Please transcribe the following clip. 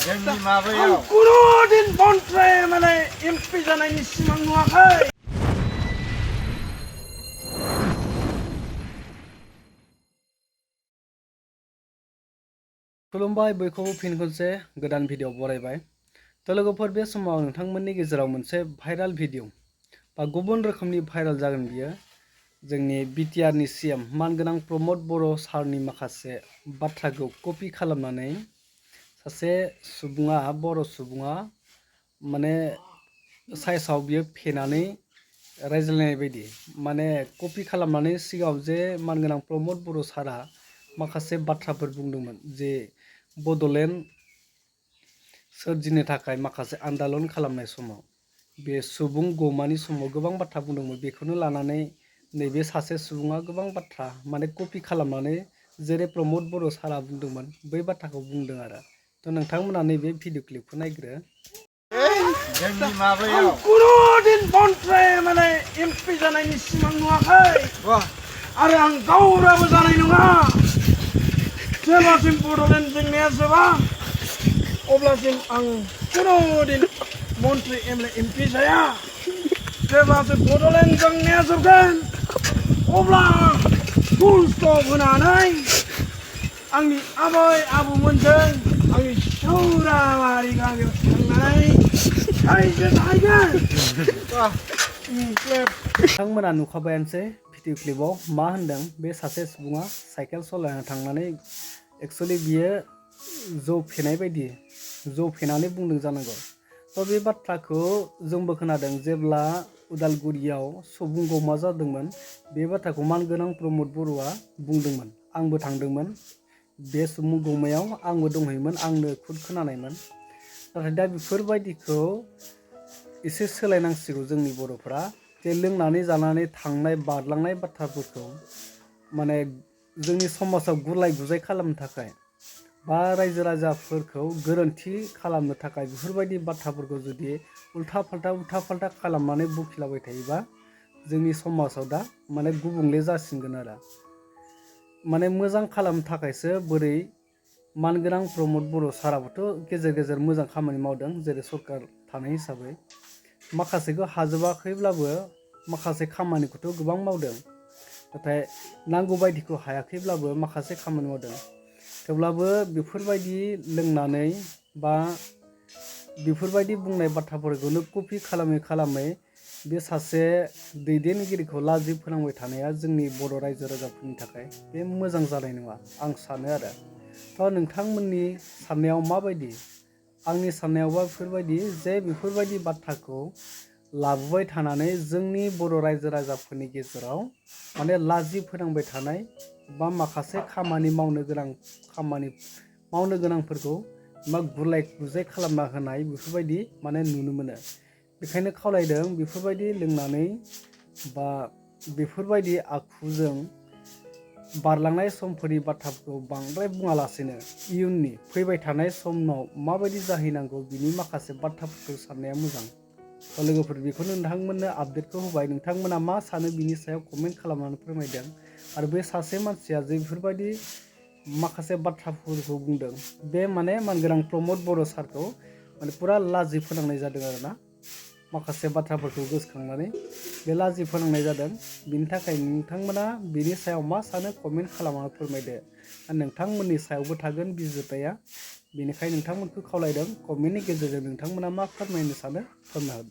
जोंनि माबायाव आं खुनुदिन बन्ट्रे माने एमपि जानायनि सिमां नुवाखै। खुलुमबाय बयखौबो फिन खनसे गोदान भिडिअ बरायबाय। तो लोगोफोर बे समाव नोंथांमोननि गेजेराव मोनसे भाइराल भिडिअ बा गुबुन रोखोमनि भाइराल जागोन बियो जोंनि बिटिआरनि सिएम मानगोनां प्रमद बर' सारनि माखासे बाथ्राखौ कपि खालामनानै सासे सुबुङा बर' सुबुङा माने साइसाव बियो फेनानै रायज्लायनाय बायदि माने कपि खालामनानै सिगाङाव जे मानगोनां प्रमद बर' सारा माखासे बाथ्राफोर बुंदोंमोन जे बड'लेण्ड सोरजिनो थाखाय माखासे आन्दालन खालामनाय समाव बे सुबुं गौमानि समाव गोबां बाथ्रा बुंदोंमोन। बेखौनो लानानै नैबे सासे सुबुङा गोबां बाथ्रा माने कपि खालामनानै जेरै प्रमद बर' सारा बुंदोंमोन बै बाथ्राखौ बुंदों आरो। तो नोंथांमोना नैबे भिडिअ क्लिपखौ नायग्रो। जोंनि माबायाव आं खुनुदिन बन्ट्रे माने एमपि जानायनि सिमां नुवाखै आरो आं गावराबो जानाय नङा। जेब्लासिम बड'लेण्ड जेंनाया जोबा अब्लासिम आं खुनुदिन मन्त्रि एमपि जाया। जेब्लासिम बड'लेण्ड जेंनाया जोबगोन अब्ला फुल स्टप होनानै आंनि आबै आबौमोनजों आंनि सौराबारि गामियाव थांनानै रायजो जाहैगोन। नोंथांमोना नुखाबायानोसै भिडिअ क्लिपाव मा होनदों। बे सासे सुबुङा साइकेल सालायना थांनानै एक्चुअली बियो जौ फेनाय बायदि जौ फेनानै बुंदों जानांगौ। तो बे बाथ्राखौ जोंबो खोनादों जेब्ला उदालगुरियाव सुबुं गौमा जादोंमोन। बे बाथ्राखौ मानगोनां प्रमद बर'आ बुंदोंमोन। आंबो थांदोंमोन बे सुबुं गौमायाव, आंबो दंहैयोमोन, आंनो खुद खोनानायमोन। नाथाय दा बेफोरबायदिखौ एसे सोलायनांसिगौ जोंनि बर'फ्रा जे लोंनानै जानानै थांनाय बारलांनाय बाथ्राफोरखौ माने जोंनि समाजाव गुलाय गुजाय खालामनो थाखाय बा रायजो राजाफोरखौ गोरोन्थि खालामनो थाखाय बेफोरबायदि बाथ्राफोरखौ जुदि उल्था फाल्था खालामनानै बखिलाबाय थायोबा जोंनि समाजाव दा माने गुबुंले जासिनगोन आरो। माने मोजां खालामनो थाखायसो बोरै मानगोनां प्रमद बर' साराबोथ' गेजेर गेजेर मोजां खामानि मावदों जेरै सरकार थानाय हिसाबै माखासेखौ हाजोबाखैब्लाबो माखासे खामानिखौथ' गोबां मावदों। नाथाय नांगौ बायदिखौ हायाखैब्लाबो माखासे खामानि मावदों। थेवब्लाबो बेफोरबायदि लोंनानै बा बेफोरबायदि बुंनाय बाथ्राफोरखौनो कपि खालामै बे सासे दैदेनगिरिखौ लाजि फोनांबाय थानाया जोंनि बर' रायजो राजाफोरनि थाखाय बे मोजां जानाय नङा आं सानो आरो। थ' नोंथांमोननि साननायाव माबायदि? आंनि साननायावबा बेफोरबायदि जे बेफोरबायदि बाथ्राखौ लाबोबाय थानानै जोंनि बर' रायजो राजाफोरनि गेजेराव माने लाजि फोनांबाय थानाय बा माखासे खामानि मावनो गोनांफोरखौ मा गुलाय गुजाय खालामना होनाय बेफोरबायदि माने नुनो मोनो। बेखायनो खावलायदों बेफोरबायदि लोंनानै बा बेफोरबायदि आखुजों बारलांनाय समफोरनि बाथ्राफोरखौ बांद्राय बुङालासेनो इयुननि फैबाय थानाय समाव माबायदि जाहैनांगौ बिनि माखासे बाथ्राफोरखौ साननाया मोजां। लोगोफोर बेखौनो नोंथांमोननो आपडेटखौ होबाय। नोंथांमोना मा सानो बिनि सायाव कमेन्ट खालामनानै फोरमायदों। आरो बे सासे मानसिया जे बेफोरबायदि माखासे बाथ्राफोरखौ बुंदों बे माने मानगोनां प्रमद बर' सारखौ माने फुरा लाजि फोनांनाय जादों आरोना। माखासे बाथ्राफोरखौ गोसोखांनानै बे लाजि फोनांनाय जादों। बिनि थाखाय नोंथांमोना बिनि सायाव मा सानो कमेन्ट खालामनानै फोरमायदो। नोंथांमोननि सायावबो थागोन बिजिरनाया। बेनिखायनो नोंथांमोनखौ खावलायदों कमेन्टनि गेजेरजों नोंथांमोना मा फोरमायनो सानो फोरमायहर।